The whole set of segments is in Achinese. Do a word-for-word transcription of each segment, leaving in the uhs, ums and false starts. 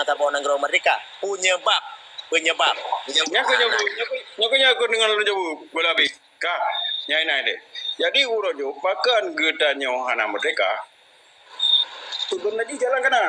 saboh nanggroe merdeka. Penyebab, penyebab. Nyan keuh nyoe, nyan keuh, nyan keuh nyoe keuh deungon lôn jaweueb, bola habéh. Ka, nyan inan deh. Jadi uroe nyoe pakon geutanyoe hana merdeka? Seubeuna jih jalan ka na.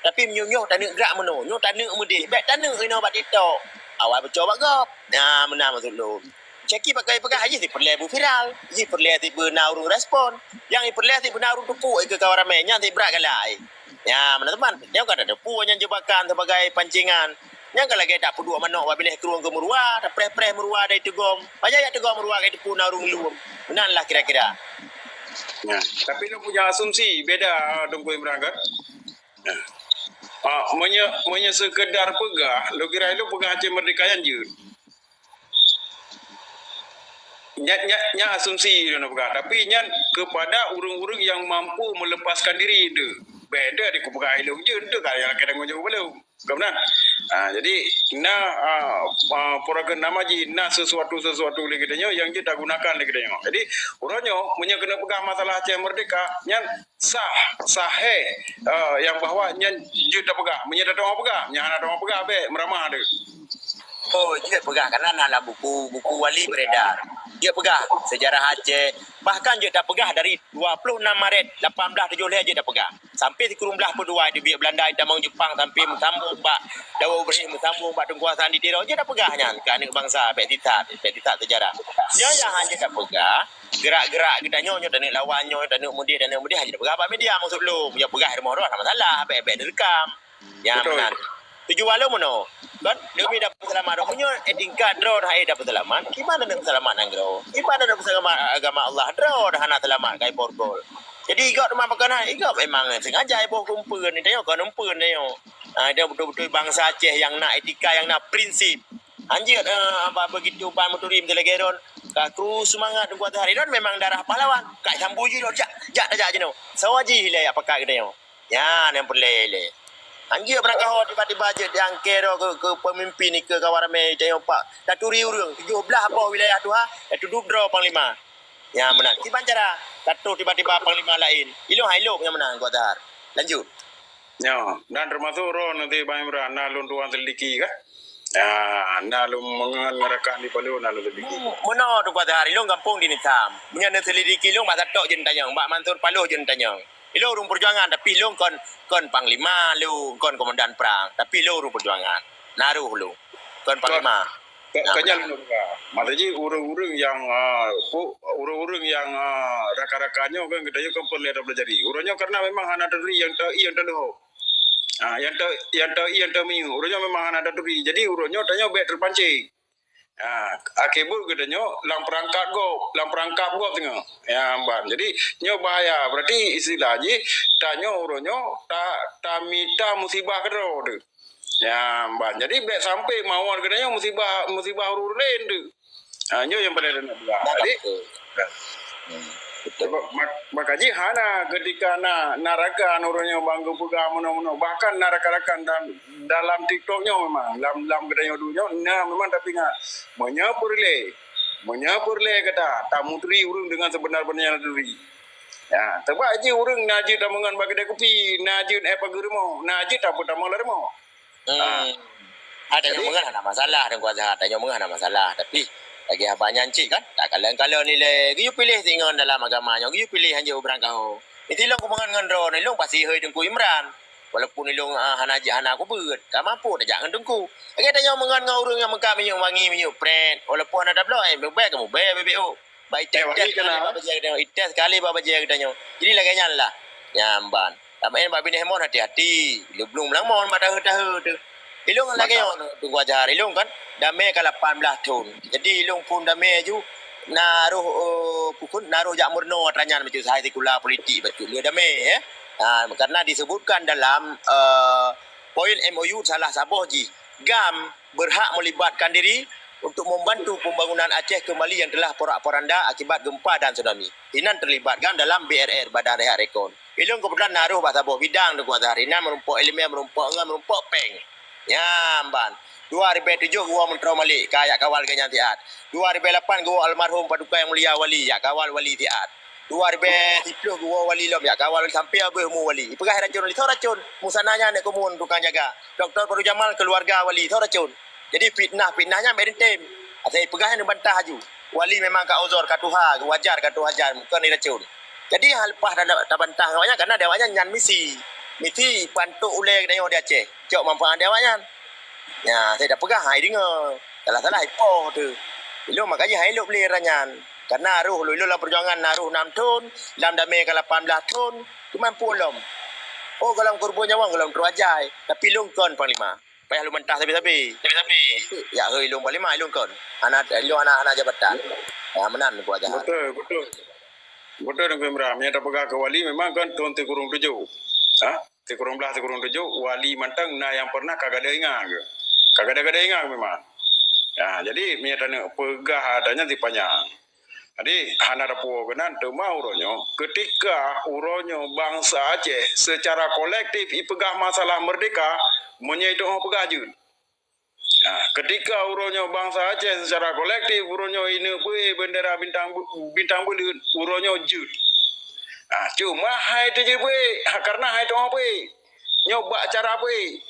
Tapi meunyoe nyoe taneuk grak meunoe, nyoe taneuk meudeh, bèk taneuk inoe bak TikTok. Awai beucok bak gob. Nah, meunan maksud lôn. Caki pakai peugah jih sipeureulèe beu viral, jih peureulèe sipeu na ureueng respon. Nyang jipeureulèe sipeu na ureueng tupuk ikeue kawan ramè, nyan sibrat galai. Nya, meunan teuma, nyoe ka tateupeue nyan jebakan sebagai pancingan. Nyan ka lagèe tapeuduek manok bak binéh krueng keu meuruwa, tapreh-preh meuruwa dari teugom. Pajan jak teugom meuruwa ka jiteupeue na ureueng lom. Meunan lah kira-kira. Nya, tapi lôn punya asumsi beda, Teungku Imran, kan? Nya. Ah, meunyoe, meunyoe seukeudar peugah, lôn kira lôn peugah Aceh Merdeka nyan jeuet. Nyan, nyan, nyan asumsi lôn peugah. Tapi nyan kepada ureueng-ureueng nyang mampu melepaskan diri tu. Beda di kupeugah ilong je tu kan yang kena ngunjung belum. Bukan benar? Ha, jadi na, ha, ha, program nama ji na sesuatu-sesuatu lagi kita nyoe yang kita gunakan lagi kita nyoe. Jadi uroe nyoe meunyoe kena peugah masalah Aceh Merdeka, nyan sah, sahih, eh, yang bahwa nyan jeuet tapeugah. Meunyoe tateupeugah, nyan hana tateupeugah bèk meuramah tu. Oh, jeuet peugah, karena na lam buku, buku wali beredar. Jeuet peugah sejarah Aceh, bahkan jeuet tapeugah dari dua puluh enam Maret lapan belas tujuh lhèe jeuet tapeugah. Sampai sikureueng blah peuduai di biek Belanda, tamong Jepang sampai meusambung bak Dawa Ubri, meusambung bak teukuasaan di Tiro, jeuet tapeugah nyan keu aneuk bansa, bèk sisat, bèk sisat sejarah. Nyoe nyang hana jeuet tapeugah, gerak-gerak geutanyoe, nyoe taneuk lawan, nyoe taneuk mudeh, taneuk mudeh, hana jeuet tapeugah bak media maksud lôn. Nyoe peugah rumoh droe hana masalah, bèk, bèk neurekam. Nya meunan. Tujuan lôn meunoe. Kan demi dapeuet seulamat. Meunyoe tingkat droe dah dapeuet seulamat, kiban neuk seulamat nanggroe? Kiban neuk seulamat agama Allah? Droe dah hana seulamat kai porgol. Jadi igok teuma pakon hai, igok memang sengaja iboh keumpeuen, tanyoe kon umpeuen tanyoe. Ha, dia beutôi-beutôi bansa Aceh nyang na etika, nyang na prinsip. Hanjeuet, eh, apa begitu ban meuturi meuteulagèe droen. Ka kru seumangat Teungku Azhar. Droen memang darah pahlawan. Ka sambui jih lôn jak, jak tajak jinoe. Sawa jih ilèe jak pakat geutanyoe. Nyan nyang peureulèe lé. Hanjeuet beurangkaho tiba-tiba jeuet diangkée droe keu, keu peumimpin ikeue kawan ramé tanyoe pak taturi ureueng tujoh blah boh wilayah tuha, tatuduek droe panglima. Nyan meunan. Kiban cara tatoh tiba-tiba panglima laén. Ilong hai lom nyan meunan Teungku Azhar. Lanjut. Nyo, dan teumasuk droe nanti Bang Imran na lôn tuan selidiki kah? Ya, na lôn meungon rakan di Palu na lôn selidiki. Meunoe Teungku Azhar, ilong gampông di Nisam. Meunyoe neuselidiki ilong bak Satok jeuet tanyong, bak Mansur Paloh jeuet tanyong. Ilong ureueng peujuangan, tapi ilong kon, kon panglima lôn, kon komandan prang, tapi ilong ureueng peujuangan. Naroh lôn. Kon panglima. Ka, ka, ka nyan lôn peugah. Maksud jih ureueng-ureueng nyang, ah, pu-, ureueng-ureueng nyang, ah, rakan-rakan nyoe kan geutanyoe kan peureulèe tapeulajari. Ureueng nyoe karena memang hana taturi nyang ta-, nyang taleuho. Ah, nyang ta-, nyang ta-, nyang tamiyueb. Ureueng nyoe memang hana taturi. Jadi ureueng nyoe tanyoe bèk teupancing. Ha, akhé buet geutanyoe lam peurangkap gob, lam peurangkap gob teungoh. Ya, ban. Jadi, nyoe bahaya. Berarti istilah jih, tanyoe uroe nyoe ta-, tamita musibah keudroe teuh. Ya, ban. Jadi, bèk sampai mawon geutanyoe musibah, musibah ureueng laén teuh. Ha, nyoe nyang paleng teunak peugah. Jadi, hmm. Betul. Sebab mak-, maka jih hana ketika na, na rakan ureueng nyang bang geupeugah meunoe-meunoe. Bahkan na rakan-rakan dan dalam TikTok nyoe memang, lam, lam geutanyoe duek nyoe, na memang tapi ingat, meunyoe peureulèe, meunyoe peureulèe gata tamuturi ureueng deungon seubeuna-beuna nyang taturi. Ya, teuma jih ureueng na jeuet tameungon bak keudè kupi, na jeuet éh pageue rumoh, na jeuet tapeutamong lam rumoh. Hmm. Ah. Ada nyang meungon hana masalah Teungku Azhar, tanyoe meungon hana masalah, tapi lagèe haba nyan cit kan, takalon-kalon ilèe, geuyue piléh singon dalam agama nyoe, geuyue piléh hanjeuet beurangkaho. Di silong kumeungon ngon droeneuh, ilong pasti hôi Teungku Imran. Walaupun ilong, ah, hana jeuet hana kubeuet, ka mampu tajak ngon teungku. Lagèe tanyoe meungon ngon ureueng nyang meukat minyeuk wangi, minyeuk pret, walaupun hana tabloe, eh, mubèe ka mubèe bebek ôk. Bak ités, eh, wangi ités kena. Sekali bak bajèe geutanyoe, ités sekali bak bajèe geutanyoe. Jadi lagèe nyan lah. Nyan ban. Tameu'en bak binéh mon hati-hati. Lublueng meulang mon bak tahe-tahe teuh. Ilong lagèe nyoe Teungku Azhar, ilong kan damé ka lapan blah thon. Jadi ilong phon damé aju na roh, eh, pukon na roh jak meurunoe atra nyan bacut sahai sikula politik bacut le damé, eh. Ha, karena disebutkan dalam, eh, poin M O U salah saboh jih, GAM berhak melibatkan diri untuk membantu pembangunan Aceh kembali yang telah porak-poranda akibat gempa dan tsunami. Inan terlibat GAM dalam B R R, Badan Rehat Rekon. Ilong kebetulan na roh bak saboh bidang Teungku Azhar. Inan meurumpok ileumèe, meurumpok ngon, meurumpok péng. Nyan ban. Dua ribèe tujoh geuwoe Meuntroe Malik, ka jak kawal lagèe nyan siat. Dua ribèe lapan geuwoe almarhum Paduka Yang Mulia Wali, jak kawal Wali siat. Dua ribèe siplôh geuwoe Wali lom, jak kawal Wali sampoe beuh umu Wali. Ipeugah racôn Wali, soe racôn? Musana nyan aneuk keumun tukang jaga. Doktor Badrul Jamal keuluwarga Wali, soe racôn? Jadi fitnah-fitnah nyan bèk neutem. Asai ipeugah nyan neubantah aju. Wali memang ka uzur, ka tuha, wajar ka tuha jan, bukon iracôn. Jadi hana leupah ta-, tabantah awaknyan, karena di awaknyan nyan misi. Misi ipantok ulèe geutanyoe di Aceh, cok manfaat di awaknyan. Nya, asai tapeugah, hai deungö. Salah-salah ipoh teuh. Ilôn makajih hai lôn beli ranyan. Karena roh lôn, ilôn lam peujuangan na roh nam thon, lam damé ka lapan blah thon, teuma peue lom. Oh, gohlom keureubeuen nyawöng, gohlom trok ajai. Tapi lôn kon panglima. Payah lôn bantah sabe-sabe. Sabe-sabe. Jak hôi lôn panglima, lôn kon. Hana, lôn hana, hana jabatan. Ha, meunan peue ajaran. Beutôi, beutôi. Beutôi, Teungku Imran. Meunyo tapeugah keu wali memang kan thon sikureueng tujoh. Ha? Sikureueng blaih, sikureueng tujoh, wali mantong na nyang pernah ka gadôh ingat geuh. Ka gadôh-gadôh ingat memang. Ha, jadi, meunyo taneuk peugah ata nyan sipanyang. Jadi, hana tapuwoe keunan, teuma uroe nyoe, keutika uroe nyoe bansa Aceh seucara kolektif ipeugah masalah meurdehka, meunyoe iteu'oh peugah jeuet. Ha, keutika uroe nyoe bansa Aceh seucara kolektif, uroe nyoe ineuk beué bendera bintang bu-, bintang buleuen, uroe nyoe jeuet. Ha, cuma hai teujeuet beué, ha, karena hai teungoh beué. Nyoe bak cara beué.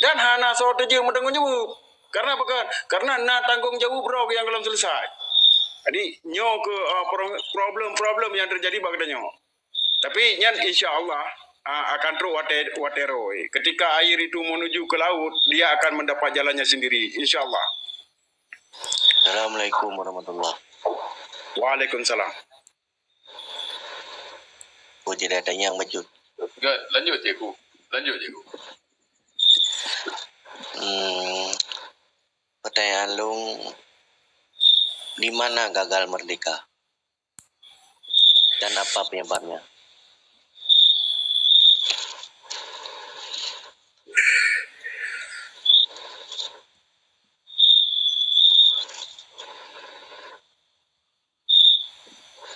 Dan hana soe teujeuet meutanggong jaweueb. Karena apa kan? Karena na tanggong jaweueb droe nyang gohlom selesai. Jadi, nyoe keuh, ah, pro-, problem-problem nyang teujadi bak geutanyoe. Tapi nyan insya Allah, ah, akan trok watèe, watèe roe. Ketika air itu menuju ke laut, dia akan mendapat jalannya sendiri, insya Allah. Assalamualaikum warahmatullahi. Waalaikumsalam. Oh, jadi ada yang bacut. Good, lanjut, cikgu. Lanjut, cikgu. Hmm, pertanyaan lôn, di mana gagal merdeka? Dan apa penyebabnya?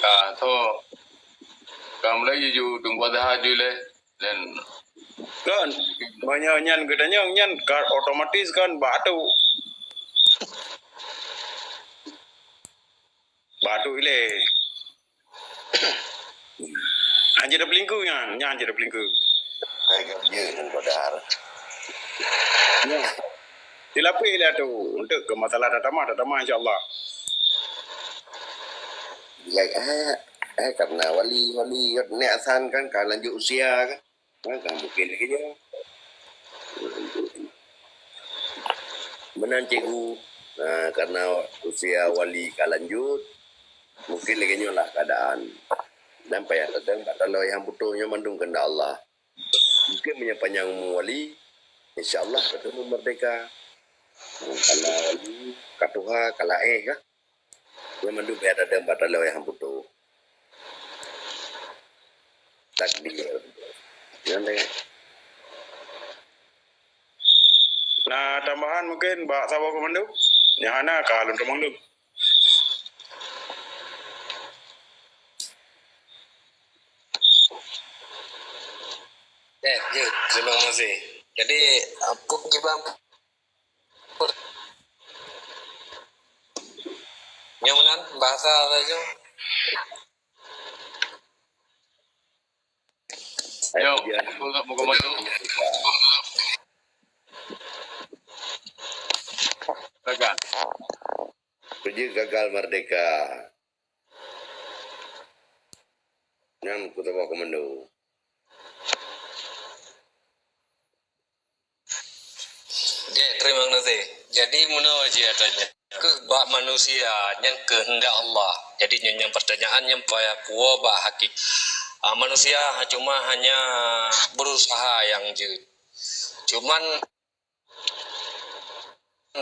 Ka, tho. Ka mulai ju, ju, Teungku Azhar ju lé. Dan kan, meunyoe nyan geutanyoe nyan ka otomatis kan bak atu. Bak atu ilèe. Hanjeuet tapeuliengkeue nyan, nyan hanjeuet tapeuliengkeue. Hai ka jeuet ngon kodar. Nyan. Dilapeh lé atu, untuk ke masalah tatamah, tatamah insya Allah. Ya, eh, eh, karena wali, wali, nek asan kan, ka lanjut usia kan. Kan, kan mungkin lagèe nyoe. Meunan cikgu, ah, karena usia wali ka lanjut, mungkin lagèe nyoe lah keadaan. Dan payah tateueng bak taloe nyang beutôi nyoe mandum keuheundak Allah. Mungkin meunyoe panyang umu wali, insya Allah ka teumèe merdeka. Karena wali ka tuha, ka laéh kah. Nyan mandum payah tateueng bak taloe nyang beutôi. Takdir. Nyan deh. Na tambahan mungkin bak saboh komando? Nyang hana ka lôn tamong lom. Eh, jeuet. Terima kasih. Jadi, apa kiban Nyoe meunan bahasa saja. Yo, muka-muka. Gagal. Tuju gagal merdeka. Nyan kutoboh komando. Jeh, terima kasih. Jadi, meunoe jih ata nyan. Keuh bak manusia, nyan keuheundak Allah. Jadi, nyan, nyan pertanyaan nyang payah kuwoe bak hakik-, ah, manusia cuma hanya berusaha nyang jeuet. Cuman,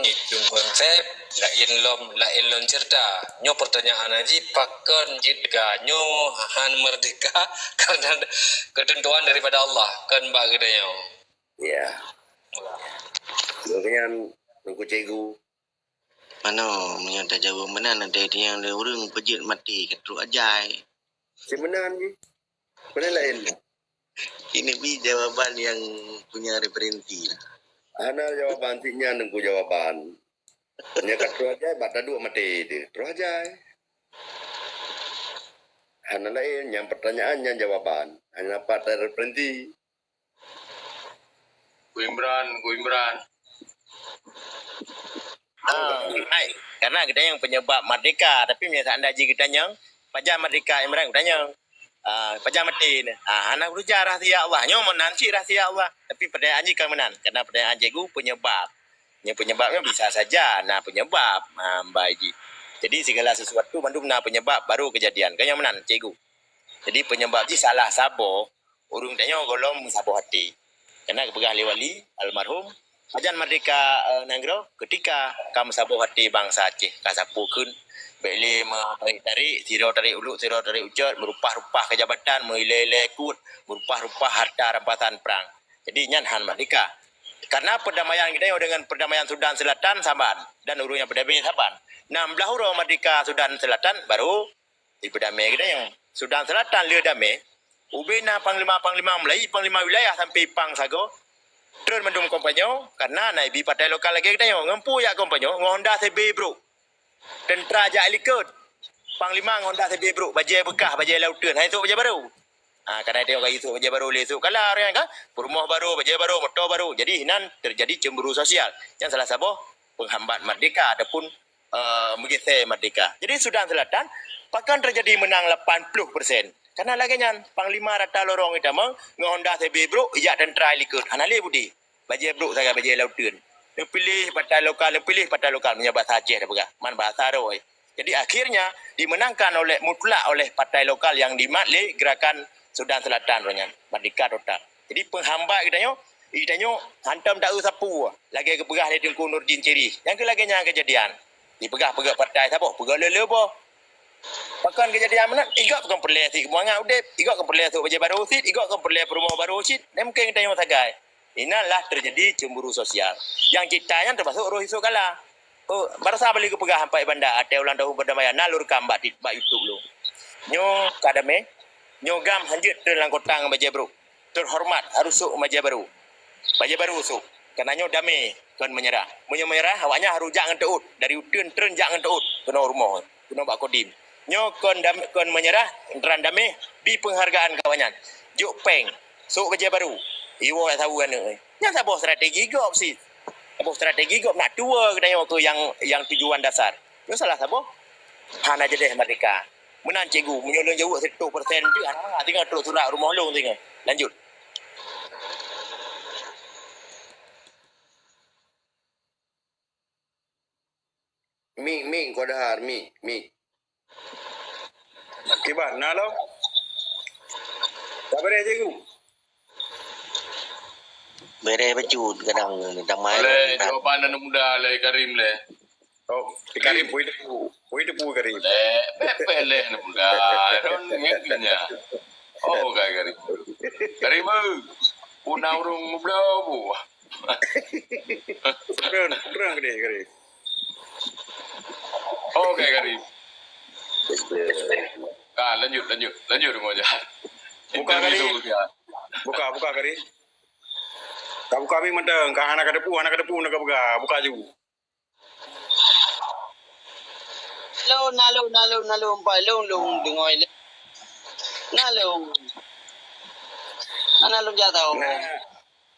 itu konsep, laén lom, laén lom cerita. Nyoe pertanyaan jih, pakon jeuet ka nyoe han merdeka, karena ketentuan daripada Allah, kon bak geutanyoe. Ya. Gobnyan, Teungku Cikgu. Manoe, meunyoe tajaweueb meunan, até tiang lé ureueng peujeuet maté ka trok ajai. Cit meunan jih. Meunan laén. Ini bi jawaban yang punya referensi lah. Hana jawaban, cit nyan teungku jawaban. Nyan ka troh jai, bak taduek maté teuh. Troh jai. Hana laén, nyang pertanyaan nyan jawaban. Hana pat referensi. Ku Imran, Ku Imran. Ah, hai. Karena geutanyoe penyebab merdeka, tapi meunyoe seandai jih geutanyoe, pajan merdeka Imran geutanyoe. Ah, pajan maté ni. Ah, hana beureuja rahsia Allah. Nyoe meunan cit rahsia Allah. Tapi pertanyaan jih ka meunan. Karena pertanyaan cikgu penyebab. Nyoe penyebab nyoe bisa saja na penyebab. Ah, bai jih. Jadi segala sesuatu mandum na penyebab baru kejadian. Kan nyoe meunan, cikgu. Jadi penyebab jih salah saboh, ureuëng tanyoe gohlom meusaboh até. Karena geupeugah lé wali almarhum, pajan merdeka, eh, nanggroe, ketika ka meusaboh até bansa Aceh, ka sapeue kheun, bék lé meutarek-tarek, sidroe tarek ulok, sidroe tarek ucot, meurupah-rupah keu jabatan, meuilée-ilée kut, meurupah-rupah harta rampasan prang. Jadi nyan han merdeka. Karena perdamaian geutanyoe dengan perdamaian Sudan Selatan saban dan ureuëng nyang perdamai saban. Nam blah uroe merdeka Sudan Selatan baru dipeudamé geutanyoe. Sudan Selatan le damé, ubé na panglima-panglima mulai panglima wilayah sampai pang sagoe, treun mandum kompanyo, karena na ibi partai lokal lagée geutanyoe. Ngon peue jak kompanyo? Ngon honda C B brok. Teuntra jak likot. Panglima ngon honda C B brok, bajée beukah, bajée lauteun, hana isok bajée baru. Ha, kadang tengok ka isok bajée baru, lé isok kala, orang kan? Peurumoh baru, bajée baru, moto baru. Jadi, hinan terjadi cemburu sosial. Yang salah saboh penghambat merdeka ataupun eh, meugeusé merdeka. Jadi Sudan Selatan pakon teujadi meunang lapan ploh persen. Karena lagée nyan, panglima rata lorong itamong ngon honda C B brok ijak teuntra likot. Hana lé budi. Bajée brok sagai bajée lauteun. Neupiléh partai lokal, neupiléh partai lokal meunyoe bahasa Aceh tapeugah. Man bahasa roh. Jadi akhirnya dimenangkan oleh mutlak oleh partai lokal yang dimat lé gerakan Sudan Selatan roh nyan. Merdeka total. Jadi penghambat geutanyoe, geutanyoe hantom taeu sapeue, lagée geupeugah lé Teungku Nurdin Cheri. Nyang keu lagée nyan keujadian. Dipeugah-peugah partai saboh, peugah le-le boh. Pakon keujadian meunan, igok kon peureulée sit mangat udeb, igok kon peureulée sôk bajée baru sit, igok kon peureulée peurumoh baru sit. Dan mungken geutanyoe sagai. Inan lah terjadi cemburu sosial. Nyang cita nyan teumasok roh isok kala. Oh, barasa bali geupeugah sampai banda ateueh ulang tahun perdamaian na lôn rekam bak, bak YouTube lôn. Nyoe ka damé, nyoe GAM hanjeuet treun lam kota ngon bajée brok. Terhormat harus sôk bajée baru. Bajée baru sôk. Karena nyoe damé kon menyerah. Meunyoe menyerah, awaknyan harus jak ngon teuôt. Dari uteuen treun jak ngon teuôt keunoe rumoh, keunoe bak Kodim. Nyoe kon dam-, kon menyerah, teuntara damé, bi penghargaan keu awaknyan. Jok péng, sôk bajée baru. Iwoe saweue aneuk. Nyan saboh strategi gob sit. Saboh strategi gob nak tuwoe geutanyoe keu nyang, nyang tujuan dasar. Nyoe salah saboh. Hana jadeh merdeka. Meunan cikgu, meunyoe lôn jaweueb siratoh persen tu, hana tinggai trok surat rumoh lôn tinggai. Lanjut. Mik, mik, Kodahar, mik, mik. Kiban, na lom? Ka beres, cikgu? Beres bacut kadang, tamai. Oleh jawaban aneuk muda lé Karim lé. Oh, di Karim, pui tepu, pui tepu Karim. Lé, pepeh lé aneuk muda. Ron ngieng nya. Oh, ka Karim. Karim, eh, puna urung mublo bu. Ron, ron gede Karim. Oh, ka Karim. Ka, lanjut, lanjut. Lanjut, Mak Jah. Buka, Karim. Buka, buka, Karim. Ka buka mi mantong, ka hana ka teupeu, hana ka teupeu, hana ka buka, buka ju. Lôn, na lôn, na lôn, na lôn, pai lôn, lôn deungoe lé. Na lôn. Na lôn jatoh. Na,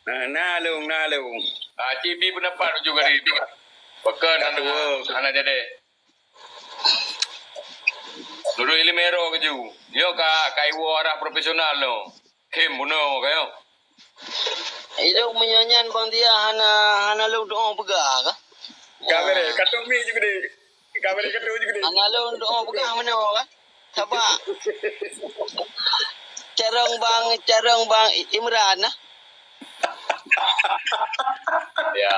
na, na lôn, na lôn. Ah, cit bi pendapat ju Karim. Pakon hana, hana jadi. Nurut ileumèe roh keju. Nyoe ka, ka iwoe arah profesional nyoe. Khem bunoe ka nyoe. Ilok meunyoe nyan bang dia hana, hana lôn doa peugah ka? Ka beureh, ka tomi ju gede. Ka beureh, ka tomi ju gede. Hana lôn doa peugah meunoe ka? Sabab carông bang, carông bang Imran nah. Ya,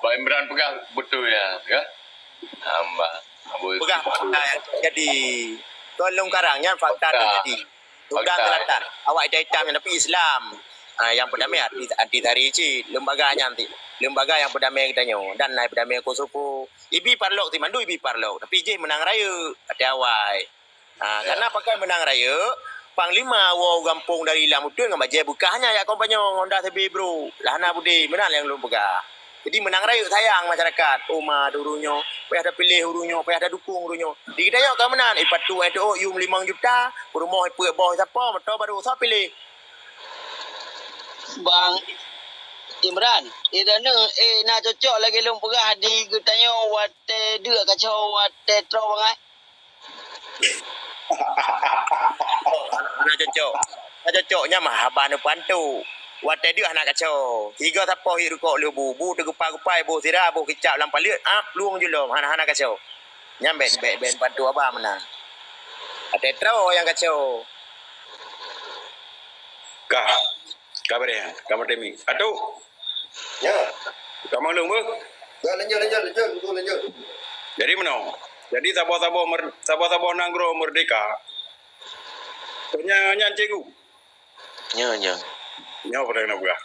Bang Imran peugah beutôi ya, ya. Hamba. Peugah fakta yang terjadi. Kon lôn karang nyan fakta terjadi. Sudan Selatan. Awak hitam-hitam nyan tapi Islam. Ha, nyang peudamé anti, anti sari cit. Lembaga nyan ti. Lembaga nyang peudamé geutanyoe. Dan na peudamé Kosovo. Ibi parlok ti mandum ibi parlok. Tapi jih meunang rayeuk. Ha, ya. Karena pakon meunang rayeuk, panglima woe gampông dari Lam Uteuen ngon bajèe beukah nyan jak kompanyong Honda Civic bro. Lah hana budi, meunan nyang lôn peugah. Jadi meunang rayeuk sayang masyarakat. Oh ma ureuëng nyoe, payah tapiléh ureuëng nyoe, payah tadukong ureuëng nyoe. Di geutanyoe ka meunan, ipatu, ipatu, yum limong juta, peurumoh ipeuet boh sapo, moto baru soe piléh. Bang Imran, idane eh na cocok lagée lôn peugah di geutanyoe watée deuk kaco watée troh bangai. Hana cocok. Hana cocok nyan mah haba neupantu. Watée deuh hana kaco. Tiga sapoh hiek rukok leubu, bu teugupai-gupai, boh sira, boh kicap lam paleuet, ap lueng julom, hana hana kaco. Nyan bèk bèk bèk pantu haba meunan. Watée troh nyang kaco. Ka. Ka beureh, ka meuteumé. Atu. Ya. Ka maklum beuh. Ya, lanjut, lanjut, lanjut, lanjut, lanjut. Jadi meunoe. Jadi saboh-saboh mer, saboh-saboh nanggroe meurdeka. Nyan nyan cikgu. Nyo nyo. Nyoe peureulèe na peugah.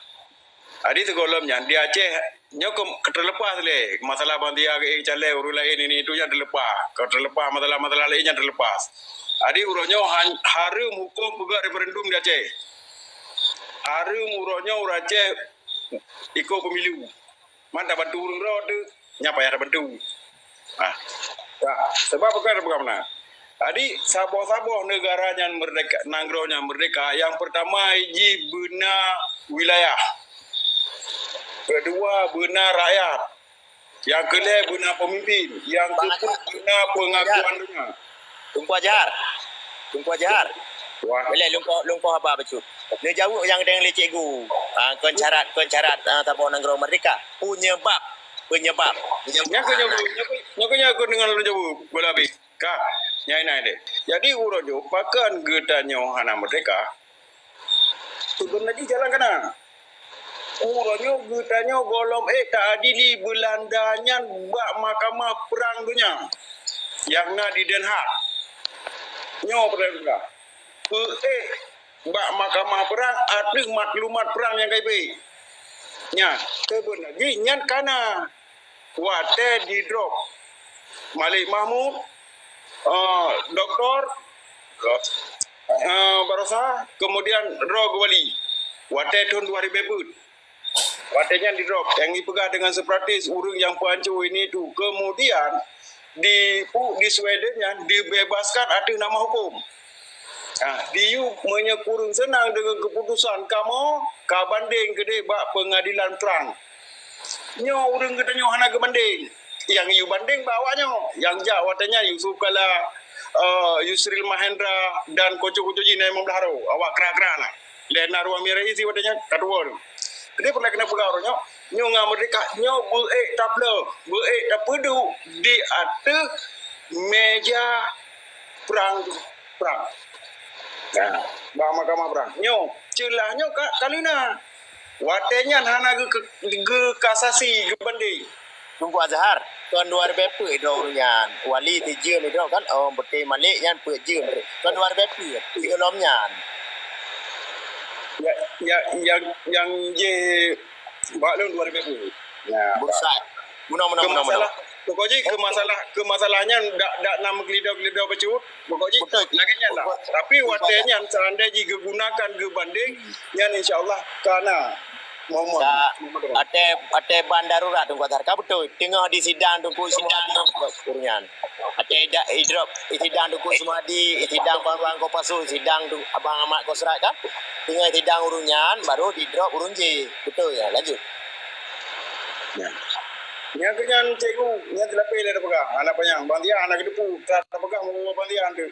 Jadi sigohlom nyan di Aceh nyoe ka, ka teuleupah lé masalah bandia geuék calée ureuëng laén ini itu nyan teuleupah. Ka teuleupah masalah-masalah laén nyan teuleupah. Jadi uroe nyoe hareuem huköm peugah referendum di Aceh. Hareuem uroe nyoe ureuëng Aceh ikot pemilu. Man tabantu ureuëng droe teuh, nyan payah tabantu. Ah. Nah, sebab bukan bukan meunan. Jadi saboh-saboh negara nyan merdeka, nanggroe nyan merdeka, yang pertama jih beuna wilayah. Kedua beuna rakyat. Yang keulhèe beuna pemimpin, yang keupeuet beuna pengakuan donya. Teungku Azhar. Teungku Azhar. Boleh lungkoh lungkoh haba bacut. Neujaweueb nyang deng lé cikgu. Ah, kon syarat kon syarat ah, saboh nanggroe merdeka. Penyebab. Penyebab. Nyang keu nyoe nyang keu nyoe keu dengan lôn jaweueb bola habéh. Ka. Nyai nai deh. Jadi uroe nyoe pakon geutanyoe hana merdeka? Seubeuna jih jalan kana. Uroe nyoe geutanyoe gohlom ék ta-adili Beulanda nyan bak mahkamah prang donya nyang na di Den Haag. Nyoe peureuntah peuék bak mahkamah prang ateueh maklumat prang nyang ka jibri. Nyan, seubeuna jih nyan kana. Watée jidrop Malik Mahmud, uh, Doktor uh, Barosa, kemudian Roh Wali. Watée thon dua ribu peuet. Watée nyan jidrop, nyang jipeugah dengan separatis ureuëng nyang peuhanco ini tu. Kemudian di di Sweden nyan dibebaskan ateueh nama hukum. Ha, diyueb meunyoe kureueng seunang deungon keuputosan kamoe, ka bandeng keudeh bak peungadilan prang. Nyoe ureuëng geutanyoe hana geubandeng. Nyang yue bandeng bak awak nyoe. Nyang jak watée nyan Yusuf Kala, uh, Yusril Mahendra dan kocok-kocok jih na limong blaih droe. Awak kra-kra lah. Lé na ruang mirai isi watée nyan ka tuwoe. Jadi pernah kena peugah ureuëng nyoe, nyoe ngon merdeka, nyoe beuék taplôh, beuék tapeuduek di ateueh meja prang prang. Nah, bak mahkamah prang. Nyoe, ceulah nyoe ka, ka leuna. Watée nyan hana geu, geukasasi, geubanding. Teungku Azhar, kon dua ribée peuet droe ureuëng nyan. Wali tijeuem droe kan, oh, beutôi Malik nyan peuet jeuem. Kon dua ribée peuet, sigohlom nyan. Ya, ya, yang, yang je bak lôn dua ribée peuet. Ya. Bursa. Meunoe, meunoe, meunoe, meunoe. Pokok jih ke masalah, ke masalah nyan dak, dak na meukeulidau-keulidau bacut. Pokok jih lagée nyan lah. Tapi watée nyan seandai jih geugunakan geubanding, nyan insya Allah ka na. Watée, watée ban darurat Teungku Azhar ka beutôi. Teungoh di sidang Teungku Ismu Hadi ureuëng nyan. Watée dak idrop sidang Teungku Ismu Hadi, sidang Bang Bang Kopasu, sidang Abang Ahmad Kosrat kan. Teungoh sidang ureuëng nyan baru didrop ureuëng jih. Beutôi ya, lanjut. Nyang keu nyan cikgu, nyan teulapeh lé tapeugah. Hana panyang, Bang Tian hana geuteupeue, ka tapeugah meunyoe Bang Tian tu.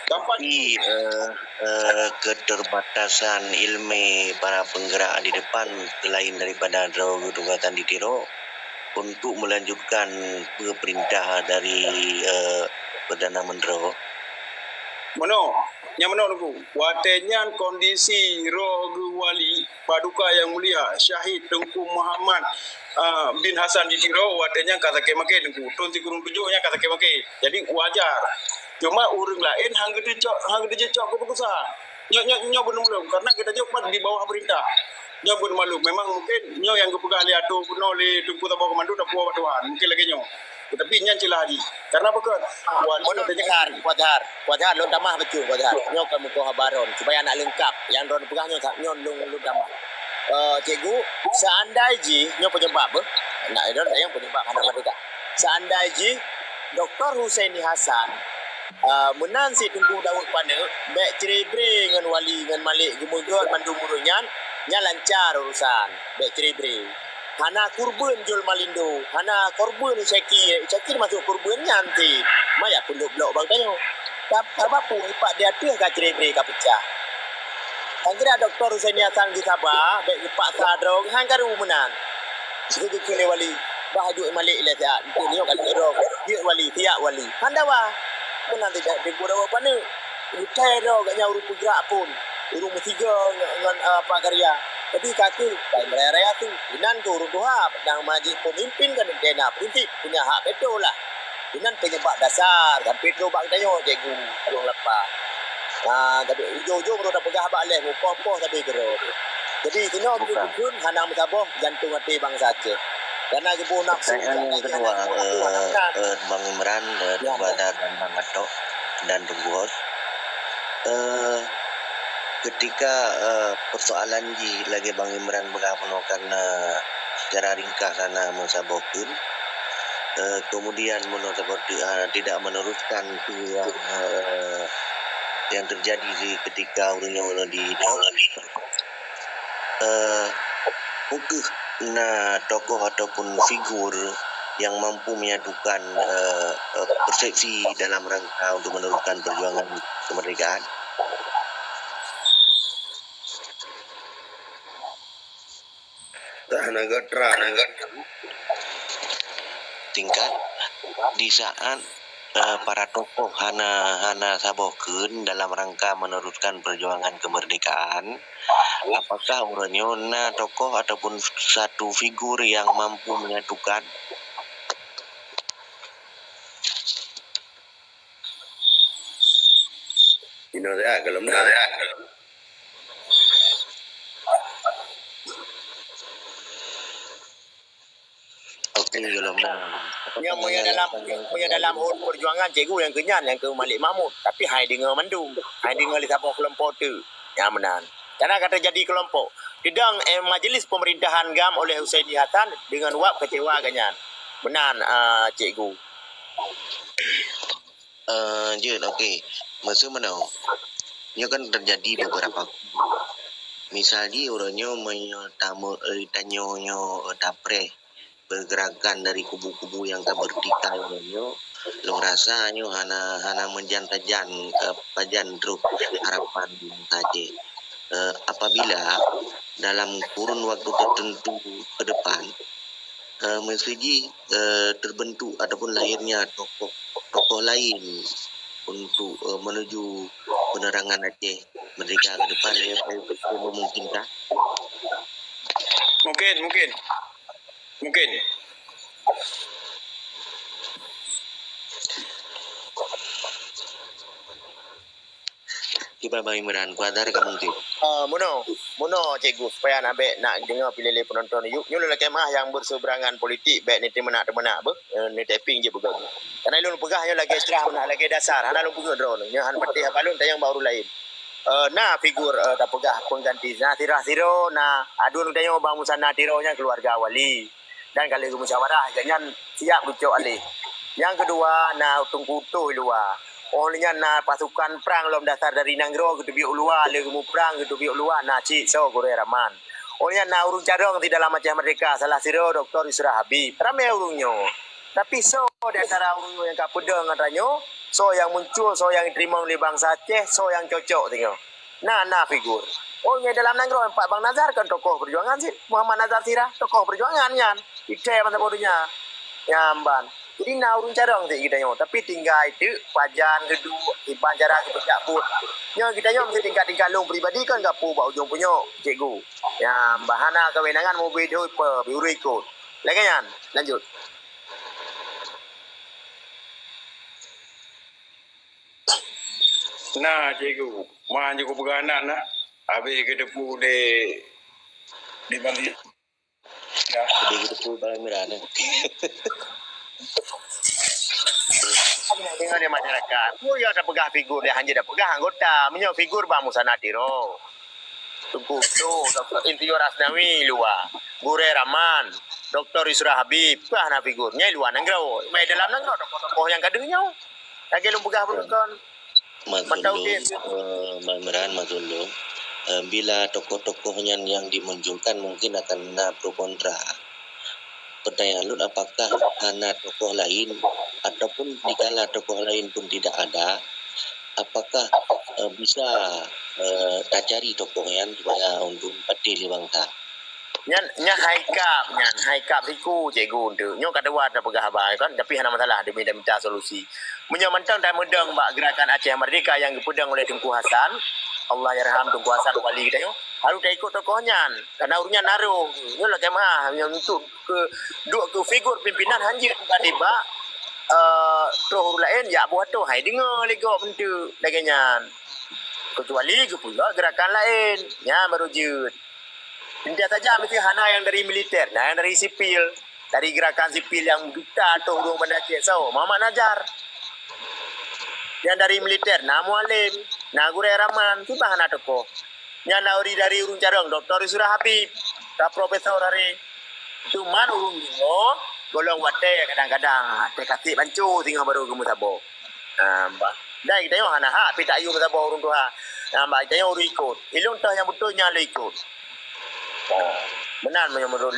Tapi uh, uh, keterbatasan ilmu para penggerak di depan selain daripada droe geutugasan di Tiro untuk melanjutkan perintah dari uh, Perdana Menteri. Meunoe, nyang meunoe Teungku. Watée nyan kondisi roh geuwali Paduka Yang Mulia Syahid Teungku Muhammad uh, bin Hasan di Tiro, watée nyan ka sakét maké Teungku. Thon sikureueng tujoh nyan ka sakét maké. Jadi wajar. Cuma ureuëng laén hang geuteucok, hang geuteucok keuputusan. Nyoe nyoe nyoe beuneumeuleueng karena geutanyoe pat di bawah peurintah. Nyoe beuneumeuleueng memang mungkin nyoe nyang geupeugah lé ateueh bunoe lé Teungku saboh komando tapuwoe bak Tuhan. Mungkin lagée nyoe. Tetapi nyan ceulah jih. Karena apa keu? Buat Kuadhar, Kuadhar, Kuadhar, lôn tamah bacut Kuadhar. Nyoe ka mukoh haba ron supaya nak leungkap. Nyang droe peugah nyoe nyoe lôn lôn tamah. Eh, cikgu, seandai jih, nyoe penyebab, eh, nak, nak yang penyebab hana merdeka. Seandai jih Doktor Husaini Hasan, eh, meunan si Teungku Daud Paneuk, bèk cerebre ngon Wali ngon Malik geumeugot mandum ureueng nyan, nyan lancar urusan, bèk cerebre. Hana kurban Jol Malindo, hana kurban Syakir, Syakir masuk kurban nyan ti, maya peuleuk blok bak tanyoe. Sab-, sabab peue ipak di ateueh ka cerebre ka peucah. Tan kira Doktor Husaini Hasan geusaba, bèk geupaksa droe, han karu meunan. Geukheun lé Wali, bah jeuet Malik ilèe siat, eunteuk nyoe ka jeuet droe, jeuet Wali, siap Wali. Han dawa. Meunan tidak Teungku Daud Paneuk. Utai droe gobnyan ureueng peugrak phon, ureueng meusigoe ngon, ngon, eh, apa karya. Jadi ka kheueh, bai meuraya-raya su. Inan keuh ureueng tuha, nyang manjadi peumimpin kan na prinsip, punya hak veto lah. Inan penyebab dasar sampai trok bak geutanyoe, Cikgu, ureueng lapah. Ha, tapi ujong-ujong droe tapeugah bak lhèe, mupoh-poh sabe keudroe. Jadi, sinoe bukon hana meusaboh jantung até bansa Aceh. Karena geuboh nafsu, pertanyaan yang kedua, eh, eh, Bang Imran, eh, ya, Teungku Azhar dan Bang Atok dan Teungku Hos. Eh, ketika, eh, persoalan jih lagèe Bang Imran peugah bunoe kan, eh, secara ringkas hana meusaboh kheun, eh, kemudian bunoe seperti, eh, tidak meneruskan kheun yang, eh, yang terjadi di ketika ureueng nyoe di, eh, peu kheueh na tokoh ataupun figur yang mampu menyatukan, eh, eh, persepsi dalam rangka untuk meneruskan perjuangan kemerdekaan? Tingkat di saat, eh, para tokoh hana, hana saboh kheun dalam rangka meneruskan perjuangan kemerdekaan, apakah uroe nyoe na tokoh ataupun satu figur yang mampu menyatukan? Inoe saja, kalau na. Oke, kalau na. Nyang meunyo dalam, meunyo dalam hon perjuangan, cikgu, nyang keu nyan, nyang keu Malik Mahmud. Tapi hai deungoe mandum. Hai deungoe lé saboh kelompok teuk. Nyang meunan. Karena ka teujadi kelompok. Sidang, eh, Majelis Pemerintahan GAM oleh Husaini Hasan dengan wab kecewa gobnyan. Meunan, ah, cikgu. Eh, jeuet, oke. Maksud meunoe, nyoe kan terjadi beberapa kubu. Misal jih uroe nyoe meunyoe tamu-, eh, tanyoe nyoe, eh, tapreh pergerakan dari kubu-kubu yang ka beurtikai uroe nyoe, lôn rasa nyoe hana, hana meujan-tajan, eh, pajan trok harapan saja. Eh, apabila dalam kurun waktu tertentu ke depan, eh, meusti jih, eh, terbentuk ataupun lahirnya tokoh, tokoh lain untuk, eh, menuju penerangan Aceh merdeka ke depan, ya, eh, memungkinkan? Mungkin, mungkin. Mungkin. Kiban Bang Imran, kuadar ka mungkin. Ah, meunoe, meunoe, cikgu, supaya nak bèk nak deungoe piléh lé penonton yuk. Nyoe lôn lakèe meu'ah nyang berseberangan politik, bèk neuteumeunak-teumeunak beuh, eh, neutyping jeuet beugöt. Karena lôn peugah nyoe lagèe istrah meunan, lagèe dasar, hana lôn peungeut droeneuh. Nyoe han patéh haba lôn, tanyong bak ureueng laén. Eh, na figur, eh, tapeugah pengganti, na sirah sidroe, na aduen geutanyoe Bang Musana Tiro nyan keluarga Wali. Dan ka lheueh geumusyawarah, gobnyan siap geucok alèh. Nyang keudua, na Teungku Utoh i luwa. Óh lheueh nyan na pasukan prang lom dasar dari nanggroe geuteubiet u luwa, lheueh geumuprang geuteubiet u luwa, na cit soe Gurèe Rahman. Óh lheueh nyan na ureueng carông di dalam Aceh Merdeka, salah sidroe Doktor Yusra Habib. Ramè ureueng nyoe. Tapi soe di antara ureueng nyoe nyang ka peudong ngon tanyoe, soe nyang muncul, soe nyang jiteurimong lé bansa Aceh, soe nyang cocok singoh. Na, na figur. Oh, nyang dalam nanggroe, pat Bang Nazar kan tokoh perjuangan cit. Muhammad Nazar Sirah, tokoh perjuangan nyan. Item masa boh donya. Nyan ban. Jadi na ureueng carông cit geutanyoe. Tapi tinggai teuk pajan geuduek, kiban cara geupeujak buet. Nyoe geutanyoe meusti tingkat-tingkat lôn pribadi kan gapu bak ujong punyok, cikgu. Nyan ban hana kawenangan mubri doi pe, biuru ikot. Lagèe nyan, lanjut. Na, cikgu. Ma, cikgu peugah na, na. Habéh geuteupeue lé, lé Bang, ya. Habéh geuteupeue Bang Imran, eh. Deungoe lé masyarakat. Peue nyang tapeugah figur, dia hana tapeugah anggota. Meunyoe figur Bang Musana Tiro. Teungku Utoh, Doktor Insinyur Asnawi luwa, Gurèe Rahman, Doktor Yusra Habib, bah na figur. Nyan luwa nanggroe. Mé dalam nanggroe tokoh-tokoh nyang ka deuh nyoe. Lagèe lôn peugah beureukan. Mantong Mak Zulum, eh, Mak Imran, Mak Zulum, eh, bila tokoh-tokoh nyan yang dimunculkan mungkin akan na pro kontra. Pertanyaan lôn, apakah hana tokoh lain ataupun dikala tokoh lain pun tidak ada, apakah, eh, bisa, eh, tacari tokoh nyan supaya untuk patéh lé bangsa? Nyan, nyan hai kap, nyan hai kap siku, cikgu, untuk. Nyoe ka dua tapeugah haba kan, tapi hana masalah, demi dah minta solusi. Meunyoe mantong tameudong bak Gerakan Aceh Merdeka nyang geupeudong oleh Teungku Hasan, Allahyarham Teungku Hasan wali geutanyoe, harôh taikot tokoh nyan. Karena ureueng nyan na roh. Nyoe lakèe meu'ah, nyoe untuk keu, duek keu figur pimpinan hanjeuet bukan nibak, eh, troh ureueng laén, jak boh ateuh hai deungoe lé gob enteuk lagèe nyan. Kecuali geupeulheueh gerakan laén, nyan baru jeuet. Inti saja mesti hana nyang dari militer, na nyang dari sipil. Dari gerakan sipil nyang buta ateuh ureueng Banda Aceh, soe? Muhammad Nazar. Nyang dari militer, na Mualem, na Gurèe Rahman, kiban hana tokoh. Nyan dari, dari ureueng carông, Doktor Yusra Habib, ka profesor hari. Cuman ureueng nyoe, golom watèe kadang-kadang, ah, teukasék banco singoh baru geumeusaboh. Ah, bah. Dan geutanyoe hana hak pih taayue meusaboh ureueng tuha. Ah, bah, geutanyoe ureueng ikot. Ilôn toh nyang beutôi nyan lôn ikot. Ah, meunan meunyoe menurut